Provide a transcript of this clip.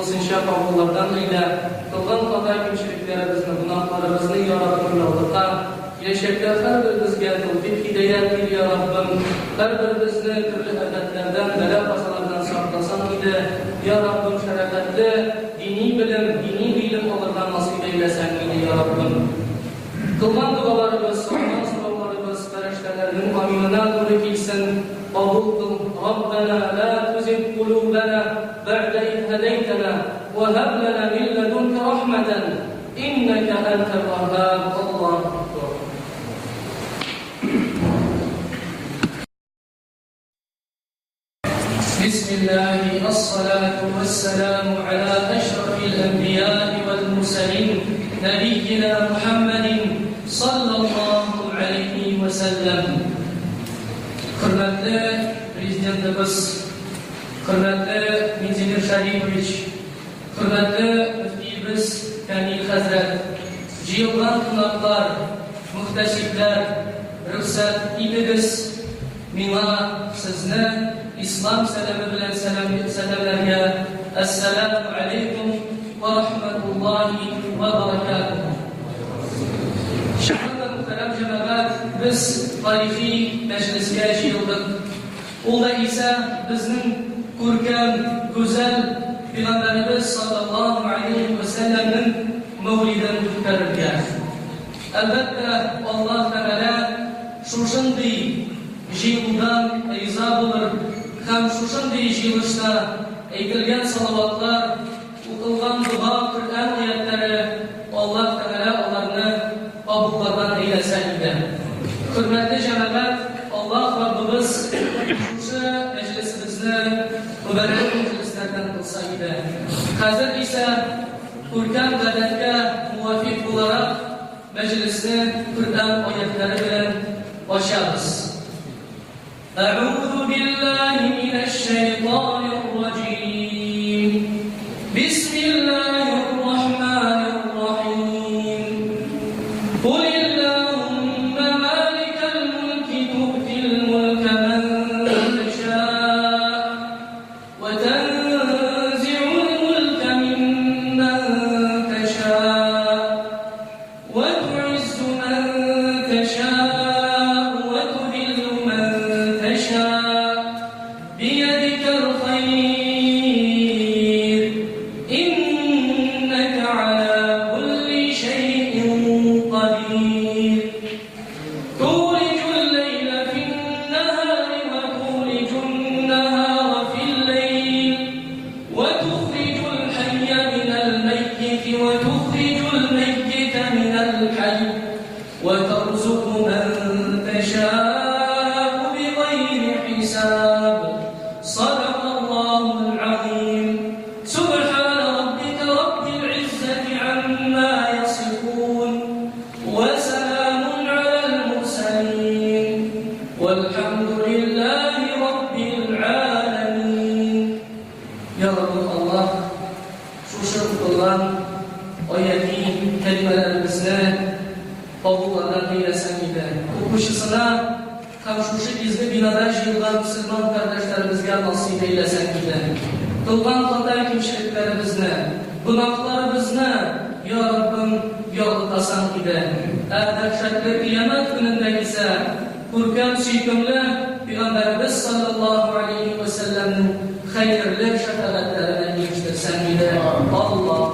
Тулысынча кабуллардан әйлә. Кылган хата-кимчелекләребезне, гөнаһларыбызны, я Раббым, ярлыка. Киләчәктә һәрберебезгә тәүфыйк-һидәят бир, я Раббым. Һәрберебезне төрле афәтләрдән, бәла-казалардан сакласаң иде, я Раббым, шәрәфәтле дини белем, дини гыйлем алырга насыйп әйләсәң иде, я Раббым. Кылган догаларыбыз, сораган сорауларыбыз фәрештәләрнең аминына туры килсен, кабул кыл, Раббәнә ла тузиг кулубәнә бәгъдә из һәдәйтәнә вә һәб ләнә мин ләдүнкә рахмәтән иннәкә әнтәл вәһһаб, Аллаһу әкбәр. بسم الله الصلاة والسلام على أشرف الأنبياء والمرسلين نبينا محمد صلى الله عليه وسلم. Хөрмәтле Президентыбыз, хөрмәтле Минтимер Шәрипович, хөрмәтле мөфтиебез Камил хәзрәт, җыелган кунаклар, мөхтәсибләр, рөхсәт итегез миңа сезне ислам сәламе белән сәламләргә, Әссәламү алейкум вә рахмәтуллаһи вә бәрәкәтүһү. Чыннан да, мөхтәрәм җәмәгать, без тарихи мәҗлескә җыелдык. Ул да исә безнең күркәм, гүзәл Пәйгамбәребез салләллаһу галәйһи вә сәлләмнең мәүлиден үткәрергә. Әлбәттә, Аллаһ Тәгалә шушындый җыелудан риза булыр һәм шушындый җыелышта әйтелгән салаватлар, укылган дога, Коръән аятьләре Аллаһ Тәгалә аларны кабуллардан әйләсә иде. Хөрмәтле җәмәгать, Аллаһ Раббыбыз шушы мәҗлесебезне мөбарәк мәҗлесләрдән кылса иде. Хәзер исә күркәм гадәткә муафикъ буларак мәҗлесне Коръән аятьләре белән ачабыз. Әгъузу биллаһи минәш-шәйтанир раҗим. Бисмиллаһир рахманир рахим. Кулиллаһумма маликәл мөлки туътил мөлкә мән тәшаа вә тәнзи'ул мөлкә миммән тәшаа вә ту'иззу мән тәшаа вә тузиллу мән тәшаа биядикәл хәйр иннәкә галә кулли шәйин кадир. Тулиҗул ләйлә фин-наһари вә тулиҗун наһара фил-ләйл вә тухриҗул хәййә минәл мәййити вә тухриҗул мәййитә минәл хәйй вә тарзуку мән тәша'у бигайри хисаб. Садакаллаһул азим. Субхана раббика раббил иззәти амма ясифун. Вә сәламун галәл мурсәлин. Вәлхәмдүлилләһи раббил галәмин. Я Раббым Аллаһ, шушы укылган аяти кәлимәләребезне кабуллардан әйләсәң иде. Укучысына һәм шушы изге бинада җыелган мөселман кардәшләребезгә насыйп әйләсәң иде. Кылган хата-кимчелекләребезне, гөнаһларыбызны, я Раббым, ярлыкасаң иде. Ә дәһшәтле кыямәт көнендә исә күркәм, сөйкемле Пәйгамбәребез салләллаһу галәйһи вә сәлләмнең хәерле шәфәгатьләренә ирештерсәң иде. Аллаһу.